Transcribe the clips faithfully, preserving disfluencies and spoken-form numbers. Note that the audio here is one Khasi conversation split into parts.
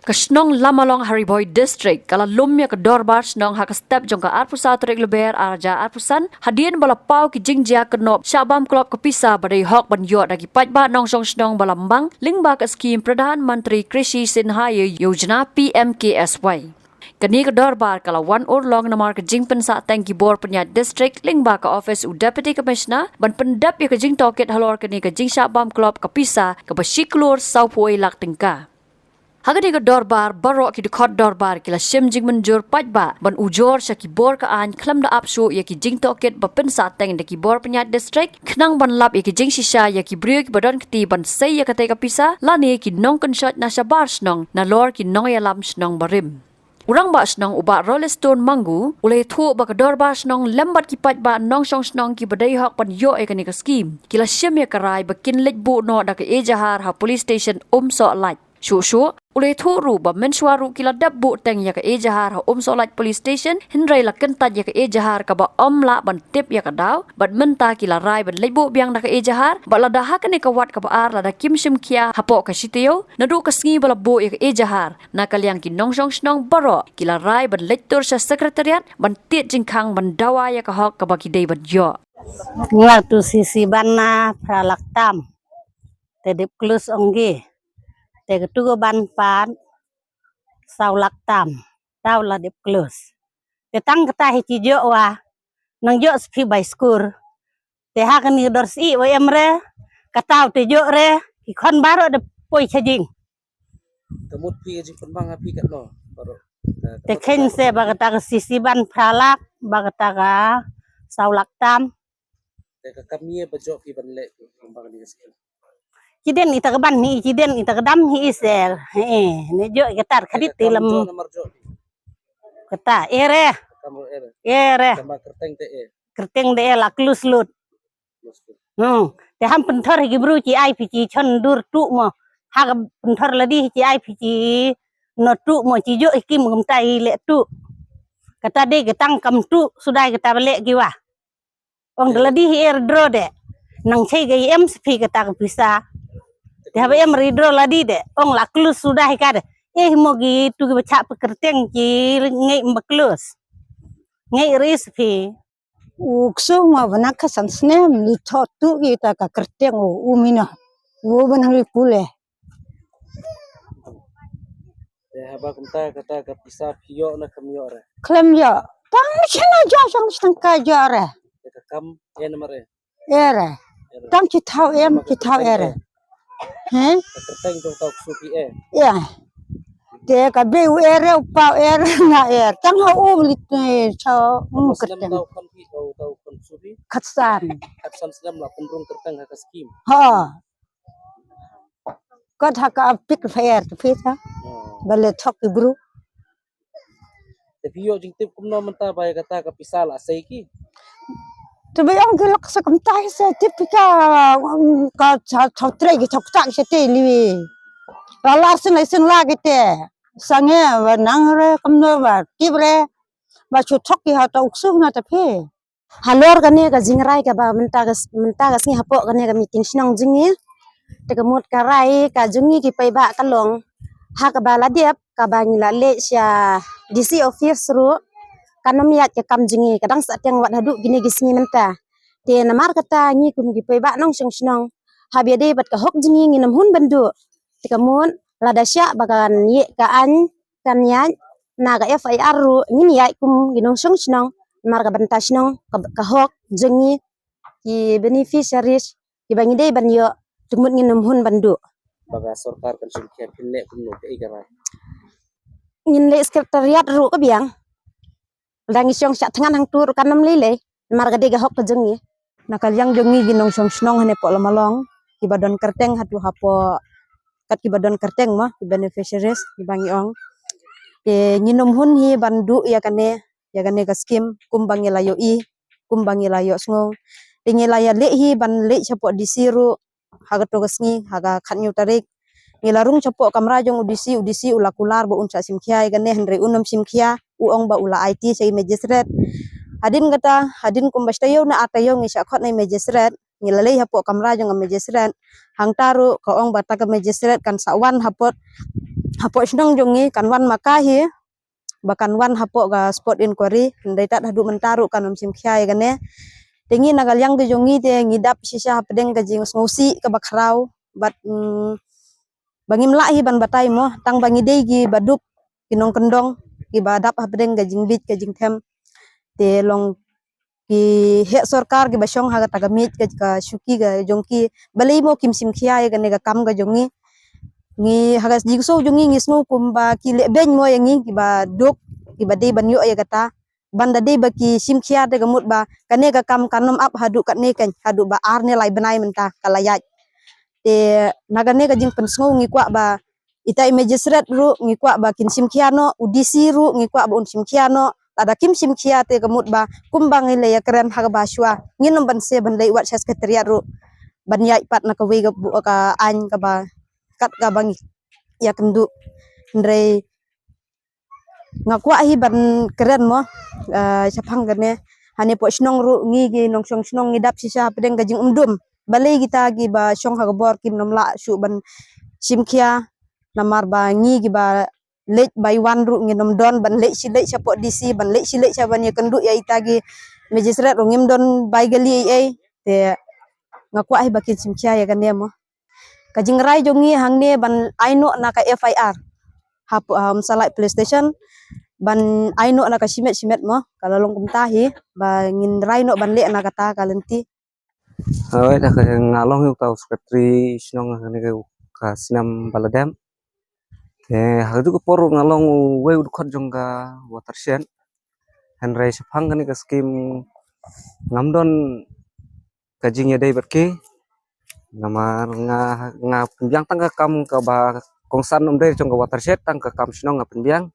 Ka shnong Lamalong ha Ri Bhoi District ka la lum ïa ka dorbar shnong ha ka step jong ka arphew saw tarik Lber arhajar arphew san, hadien ba la paw ki jingjia kynnoh shah bam klop ka pisa ba dei hok ban ïoh da ki paidbah nongshong shnong ba la mbang lyngba ka skhim Pradhan Mantri Krishi Sidhai Yojana, P M K S Y. Kane ka dorbar ka la wan urlong namar ka jingpynsah teng ki bor pynïaid district lyngba ka office u Deputy Commissioner ban pyndep ïa ka jingtohkit halor kane ka jingshah bam klop ka pisa kaba shi klur sawphew lak tyngka. Ha kane ka dorbar baroh ki dkhot dorbar ki la shim jingmynjur paidbah ban ujor sha ki bor ka aiñ khlem da ap shuh ïa ki jingtohkit ba pynsah teng da ki bor pynïaid district, khnang ban lap ïa ki jingshisha ïa ki briew kiba don kti ban sei ïa katei ka pisa lane ki nongkynshoit na shabar shnong nalor ki nongïalam shnong barim. U Rangbah Shnong u Bah Rolleston Mangu u la ïathuh ba ka dorbar shnong lem bad ki paidbah nongshong shnong kiba dei hok ban ïoh ïa kane ka skhim ki la shim ïa ka rai ba kin leit buh noh da ka ejahar ha Police Station Umsohlait. Shuh shuh u la ïathuh ruh ba mynshuwa ruh ki la dep buh teng ïa ka ejahar ha Umsohlait Police Station, hynrei la kyntait ïa ka ejahar kaba ym lah ban tip ïa ka daw, bad mynta ki la rai ban leit buh biang da ka ejahar, bad lada ha kane ka wat kaba ar lada kim shim khia hapoh ka shi taïew naduh ka sngi ba la buh ïa ka ejahar, na ka liang ki nongshong shnong baroh ki la rai ban leit tur sha Secretariat ban tied jingkhang ban dawa ïa ka hok kaba ki dei ban ïoh. Nga tu sisi ban na phra lak tam. Te dep klus ong ki. Te katu ka ban pat saw lak tam. Taw la dep klus. Te tang kata hi ki jok wa nang jok spi bai skur. Te ha kani dor si wa em re. Kata te jok re. Ki khon baroh de poi chajing. Ka mut phi ka jingpynbang ha phi katno baroh? Te khein se ba kata ka sisi ban phra lak, ba kata ka saw lak tam. Te ka kam ïa ba jok phi ban leh phi pynbang ni ka skim. Ki den ita ka ban hi, ki den ita ka dam hi i se. He, ne jok kata khadit te lam. Jok namar jok. Kata ere. Kam ere. Ere. Kama kerteng te e. Kerteng te e la klus lut. Hmm. Te ham pynthor hi ki bru ki ai phi ki chon dur tu mo. Ha ka pynthor ladi hi ki ai phi ki no tu mo ki jok hi ki mo kumta i le tu. Kata de ki tang kam tu sudai kata ba le ki wa. Ong de ladi hi er dro de. Nang chei ga em spi kata ka pisa. Te haba em ri dro ladi de. Ong la klus sudai ka de. Eh mo ki tu ki ba chak pekerteng ki ngei mba klus. Ngei ri spi. U ksu ma bana ka san snem li tho tu ki ta ka kerteng u, u mino. U bana li pule. Te haba kumta kata ka pisa phi ïoh na kam ïoh re. Klem ïoh. Tang chena ja jong seng ka ïoh re. Te ka kam e namar e. Ere. Tang ki thaw em, ki thaw ere. He? Ka kerteng jong tau ksu phi e. Ya. Te ka be u ere, u pau ere, nga ere. Tang ha u li te cho u kerteng. Tau kan phi tau tau kan ksu phi. Khatsan. Khatsan snem la pynrung kerteng ha ka skim. Ha. Kot ha ka pik fair tu phi ta. Ba le thok ki bru. Te phi ïoh jingtip kumno mynta ba ïa kata ka pisa la sei ki? Te ba ong ki lok sa kumta sa tip phi ka, um, ka cha thaw trei ki thok tak sa te liwi. La lar sing lai sing la ki te. Sange ba nang re kumno ba tip re. Ba chu thok ki ha ta u ksu na ta phi. Halor kane ka jingrai kaba mynta ka, mynta ka sngi hapoh kane ka meeting shnong jong ngi. Te ka mut ka rai ka jong ngi ki paidbah ka long ha kaba la dep kaba ngi la leit sha D C office ruh kan ym ïaid ka kam jong ngi ka dang sa teng wat haduh kine ki sngi mynta. Te namar kata ngi kum ki paidbah nongshong shnong haba ïadei bad ka hok jong ngi ngin ym hun ban duh. Te ka mut lada shah ba kan ïeh ka aiñ kan ïaid na ka F I R ruh ngin ïaid kum ki nongshong shnong namar ka bynta shnong ka, ka hok jong ngi ki beneficiaries kiba ngi dei ban ïoh te mut ngin ym hun ban duh. Ba ka sorkar kan shim khia phin leh kumno kaei ka rai? Ngin leh secretariat ruh ka biang. Lada ngi shong shah thngan hangtu ruh kan ym lei lei namar ka dei ka hok ka jong ngi. Na ka liang jong ngi ki nongshong shnong hane poh Lamalong kiba don kyrteng hatu hapoh kat kiba don kyrteng mo ki beneficiaries kiba ngi ong. Te ngin ym hun hi ban duh ïa kane, ïa kane ka skim kumba ngi la ïohi, kumba ngi la ïohsngew. Te ngi la ïaleh hi ban leit shapoh D C ruh ha kato ka sngi ha ka khatñiew tarik. Ngi la rung shapoh kamra jong u D C, u D C u la kular ba un shah shim khia ïa kane hynrei un ym shim khia, u ong ba u la aiti sha i magistrate. Hadien kata, hadien kumba shi taïew ne ar taïew ngi shah khot na i magistrate. ngi la leit hapoh kamra jong ka magistrate. Hangta ruh ka ong ba kata ka magistrate kan sa wan hapoh, hapoh shnong jong ngi, kan wan ma ka hi, ba kan wan hapoh ka spot inquiry. Hynrei tad haduh mynta ruh kan ym shim khia ïa kane. Te ngi na ka liang ka jong ngi te ngi dap shisha hapdeng ka jingsngewsih kaba khraw, bad, mm, ba ngim lah hi ban batai mo, tang ba ngi dei kiba dup, ki nongkyndong kiba dap hapdeng ka jingbit ka jingthem. Te long ki heh sorkar kiba shong ha kata ka miej ka, ka shuki ka jong ki, balei mo kim shim khia ïa kane ka kam ka jong ngi. Ngi ha ka jingsngew jong ngi, ngi sngew kumba ki leh beiñ mo ïa ngi kiba duk, kiba dei ban ïoh ïa kata. Ban da dei ba ki shim khia te ka mut ba kane ka kam kan ym ap haduh katne, kan haduh ba ar ne lai bnai mynta ka la ïaid. Te na kane ka jingpynsngew ngi kwah ba ita i magistrate ruh ngi kwah ba kin shim khia noh, u D C ruh ngi kwah ba un shim khia noh. Lada kim shim khia te ka mut ba kumba ngi la ïakren ha kaba shuwa, ngin ym banse ban leit wad sha secretariat ruh ban ïaid pat na kawei ka bu-, ka aiñ kaba kat kaba ngi ïakynduh. Hynrei nga kwah hi ban kren mo, eh, shaphang kane. Hangne poh shnong ruh ngi ki nongshong shnong ngi dap shisha hapdeng ka jingumdum. Balei kita kiba shong ha ka bor kim nym lah shuh ban shim khia, namar ba ngi kiba leit bai wan ruh ngin nym don ban leit shi leit shapoh D C, ban leit shi leit sha ban ïakynduh ïa ita ki magistrate ruh ngim don bai kali ei ei. Te nga kwah hi ba kin shim khia ïa kane mo. Ka jingrai jong ngi hangne ban ai noh na ka F I R hapoh, ha Umsallai Police Station, ban ai noh na ka shimet shimet mo. Ka la long kumta hi ba ngin rai noh ban leh na kata ka lynti. Hooid, da ka nga long hi uta u secretary shnong ha kane ka, ka snem ba la dep. Te ha kajuh ka por nga long uwei u dkhot jong ka watershed. Hynrei shaphang kane ka skim ngam don ka jingïadei bad ki. Namar nga, nga pynbiang tang ka kam kaba kongsan, ym dei jong ka watershed, tang ka kam shnong nga pynbiang.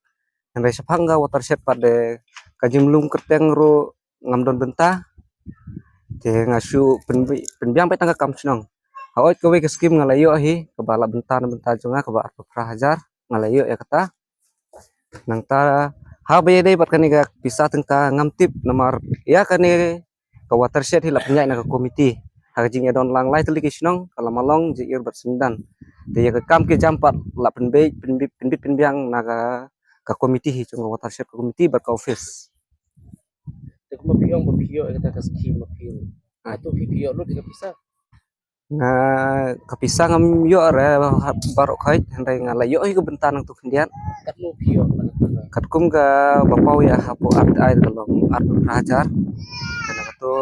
Hynrei shaphang ka watershed pat de ka jinglum kyrteng ruh ngam don bynta. Te nga shu pynbi-, pynbiang beit tang ka kam shnong. Hooid, kawei ka skim nga la ïoh hi kaba la bynta na bynta jong nga, kaba arphew phra hajar nga la ïoh ïa kata. Nangta haba ïadei bad kane ka pisa tyngka ngam tip, namar ïa kane ka watershed hi la pynïaid na ka komiti. Ha ka jingïadon lang lai tylli ki shnong, ka Lamalong, Jaïaw bad Syndan. Te ïa ka kam ki jam pat la pynbeit, pynbit, pynbit pynbiang na ka, ka komiti hi jong ka watershed, ka komiti bad ka office. Te kumba phi ong ba phi ïoh ïa kata ka skim ma phi ruh. Ah. Hato phi, phi ïoh lut ïa ka pisa? Nga, ka pisa ngam ïoh re ha baroh khoit, hynrei nga la ïoh hi ka bynta nangtu khyndiat. Katno phi ïoh? Katkum kaba paw ïa hapoh R T I ka long arphew phra hajar. Kane kato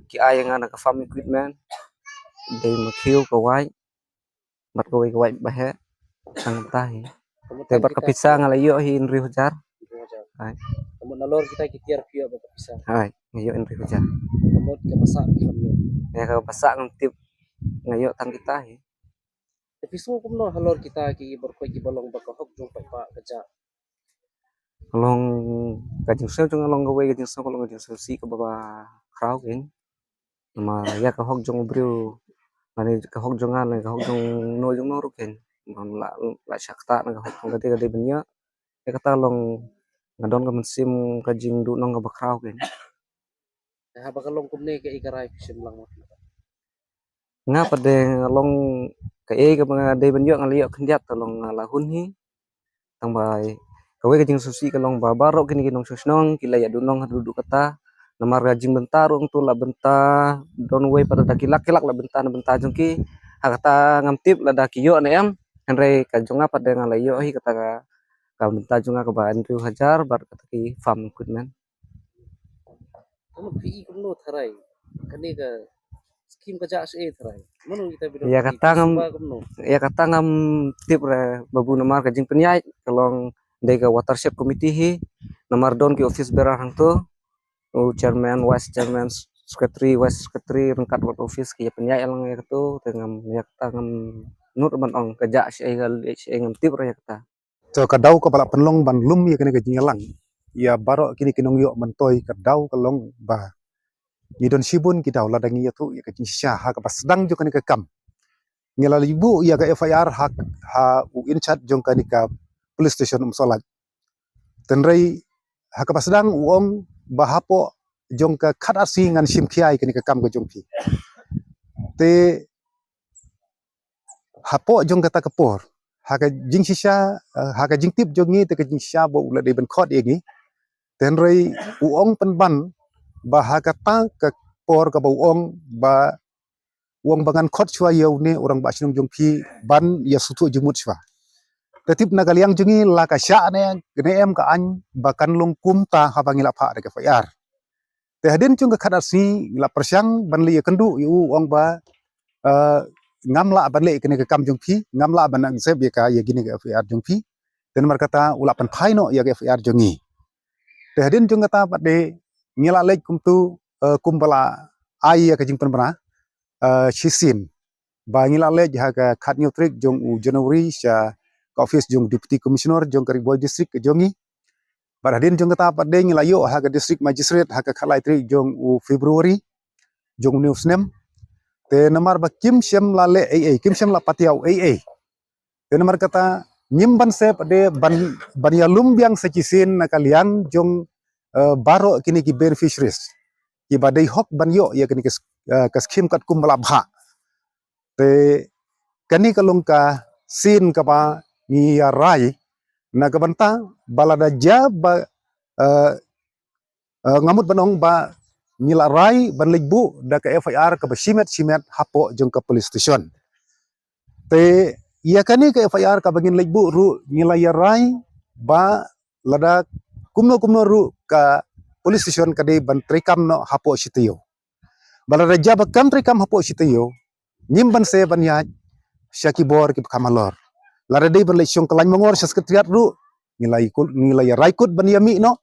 ki ai ïa nga na ka farm equipment, dei ma khiew, ka wait bad kawei ka wait ba heh. Tang ta hi. Te bad ka pisa nga la ïoh hi hynriew hajar. Hynriew hajar. Ai. Te mut nalor kita ki tiar phi ïoh bad ka pisa. Ai, nga ïoh hynriew hajar. Te mut kaba sah ki lam ïoh. Ïa kaba sah ngam tip, nga ïoh tang kita hi. Te phi sngew kumno halor kita ki baroh khoit kiba long ba ka hok jong paidbah ka jah? Long ka jingsngew jong nga long kawei ka jingsngew, ka long ka jingsngewsih kaba khraw kein. Namar ïa ka hok jong u briew, lane ka hok jong nga, lane ka hok jong no jong no ruh kein, ngam lah, lah shah ktah na ka hok jong ka dei, ka dei ban ïoh. Ïa kata long nga don ka mynsiem ka jingduhnong kaba khraw kein. Haba ka long kumne, kaei ka rai phi shim lang ma phi? Nga pat de nga long kaei kaba nga dei ban ïoh nga la ïoh khyndiat, te long nga la hun hi. Tang ba kawei ka jingsngewsih ka long ba baroh kine ki nongshong shnong ki la ïa duhnong haduh duh kata. Namar ka jingbynta ruh hangto la bynta, don uwei pat da ki lak ki lak la bynta na bynta jong ki. Ha kata ngam tip lada ki ïoh ne em. Hynrei ka jong nga pat de nga la ïoh hi kata ka, ka bynta jong nga kaba hynriew hajar bad kata ki farm equipment. Kumno phi i kumno tharai kane ka skim ka jah shaei tharai? Mano kita bidon? Ïa kata ngam, ïa kata ngam tip re babu, namar ka jingpynïaid ka long dei ka watershed committee hi, namar don ki office bearer hangto, u chairman, vice chairman, secretary, vice secretary, ryngkat wat office ki ïa pynïaid lang ïa kato, te ngam, ïa kata ngam nud ban ong ka jah shaei ka leh shaei, ngam tip re ïa kata. To ka daw kaba la pynlong ban lum ïa kane ka jingïalang ïa baroh kine ki nongïoh myntoi, ka daw ka long ba ngi don shibun ki daw lada ngi ïathuh ïa ka jingshisha ha kaba sdang jong kane ka kam. Ngi la leit buh ïa ka F I R ha, ha u in charge jong kane ka police station Umsallai. Hynrei ha kaba sdang u ong ba hapoh jong ka khat ar sngi ngan shim khia ïa kane ka kam ka jong phi. Te hapoh jong kata ka por, ha ka jingshisha, eh, ha ka jingtip jong ngi te ka jingshisha ba u la dei ban khot ïa ngi. Te hynrei u ong pynban ba ha kata ka por kaba u ong ba, u ong ba ngan khot shuwa ïa une u rangbah shnong jong phi ban ïa sngewthuh jingmut shuwa. Te tip na ka liang jong ngi la ka shah ne, ne em ka aiñ ba kan long kumta haba ngi la phah da ka F I R. Te hadien jong ka khatar sngi ngi la pyrshang ban leit ïakynduh ïa u, ong ba, eh, ngam lah ban leh kane ka kam jong phi, ngam lah ban accept ïa ka, ïa kine ka F I R jong phi. Te namar kata u la pynphai noh ïa ka F I R jong ngi. Te hadien jong kata pat de ngi la leit kumtu, eh, kumba la ai ïa ka jingpynbna, eh, shisien. Ba ngi la leit ha ka khatñiew tarik jong u January sha ka office jong Deputy Commissioner jong ka Ri Bhoi District ka jong ngi. Bad hadien jong kata pat de ngi la ïoh ha ka District Magistrate ha ka khatlai tarik jong u February jong une u snem. Te namar ba kim shym la leh ei ei, kim shym la patiaw ei ei. Te namar kata ngim banse pat de ban, ban ïalum biang sa shisien na ka liang jong, eh, baroh kine ki beneficiaries kiba dei hok ban ïoh ïa kane ka s-, eh, ka skhim katkum ba la bha. Te kane ka long ka sien kaba ngi ïa rai na ka bynta ba lada jia ba, eh, eh, nga mut ban ong ba ngi la rai ban leit buh da ka F I R kaba shimet shimet hapoh jong ka police station. Te ïa kane ka F I R kaba ngin leit buh ruh ngi la ïa rai ba lada kumno kumno ruh ka police station ka dei ban treikam noh hapoh shi taïew. Ba lada jia ba kam treikam hapoh shi taïew, ngim banse ban ïaid sha ki bor kiba kham halor. Lada dei ban leit shong kyllaiñ mangor sha Secretariat ruh ngi la ïa kut, ngi la ïa rai kut ban ïa mih noh.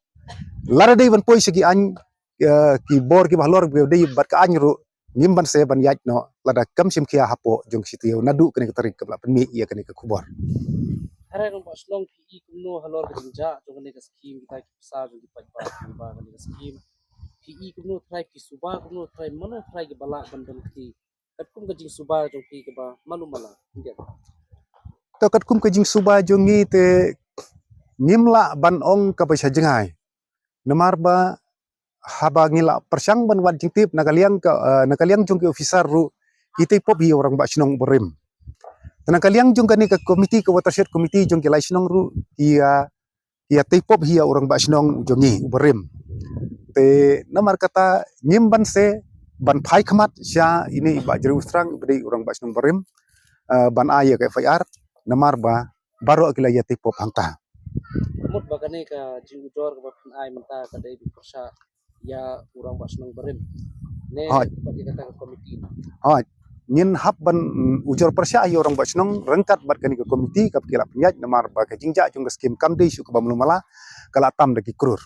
Lada dei ban poi sha ki aiñ, eh, ki bor kiba halor ba dei bad ka aiñ ruh ngim banse ban ïaid noh lada kam shim khia hapoh jong shi taïew naduh kane ka tarik kaba la pynmih ïa kane ka khubor. Hynrei rangbah shnong, phi i kumno halor ka jingjia jong kane ka skhim kita ki pisa jong ki paidbah kiba kane ka skhim? Phi i kumno, trai phi suba kumno, trai mano trai kiba lah ban don kti katkum ka jingsuba jong phi kaba malu mala? Ndia. To katkum ka jingsuba jong ngi te ngim lah ban ong kaba sha jngai. Namar ba haba ngi la pyrshang ban wad jingtip na ka liang ka, eh, na ka liang jong ki officer ruh ki tei pop hi ïa u rangbah shnong uba rim. Te na ka liang jong kane ka komiti, ka watershed komiti jong ki lai shnong ruh ki ïa, ki ïa tei pop hi ïa u rangbah shnong jong ngi uba rim. Te namar kata ngim banse ban phai khmat sha ine i Bah Jri Ustrang iba dei u rangbah shnong uba rim, eh, ban ai ïa ka F I R namar ba baroh ki la ïa tei pop hangta. Mut ba kane ka jingujor kaba phin ai mynta ka dei ban pyrshah ïa u rangbah shnong barim ne? Hooid. Bad ïa kata ka komiti? Hooid. Ngin hap ban, mm, ujor pyrshah ïa u rangbah shnong ryngkat bad kane ka komiti kaba ki la pynïaid namar ba ka jingjia jong ka skhim kam dei shuh kaba malu mala, ka la tam da ki klur.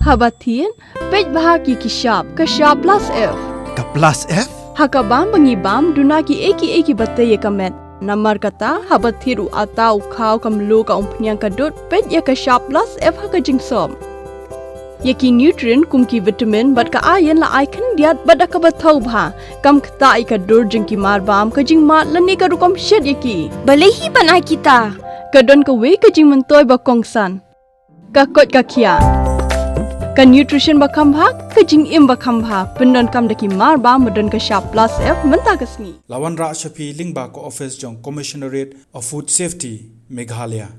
Haba thied, peit bha ki ki shap, ka shap plus F. Ka plus F? Ha ka bam ba ngi bam, duna ki ei ki ei kiba tei ïa ka met. Namar kata, haba thied u atta u khaw ka mluh ka umphniang ka dud, peit ïa ka shap plus F ha ka jingsop. Ïa ki nutrient kum ki vitamin bad ka iron la ai khyndiat bad da kaba thaw bha. Kam ktah ïa ka dur jong ki mar bam, ka jingmad lane ka rukom shet ïa ki. Balei hi ban ai kita? Ka don kawei ka jingmyntoi ba kongsan. Ka koit ka khiah. Ka nutrition ba kham bha, ka jingim ba kham bha, pyndonkam da ki mar bam ba don ka shap plus F mynta ka sngi. La wanrah sha phi lyngba ka office jong Commissionerate of Food Safety, Meghalaya.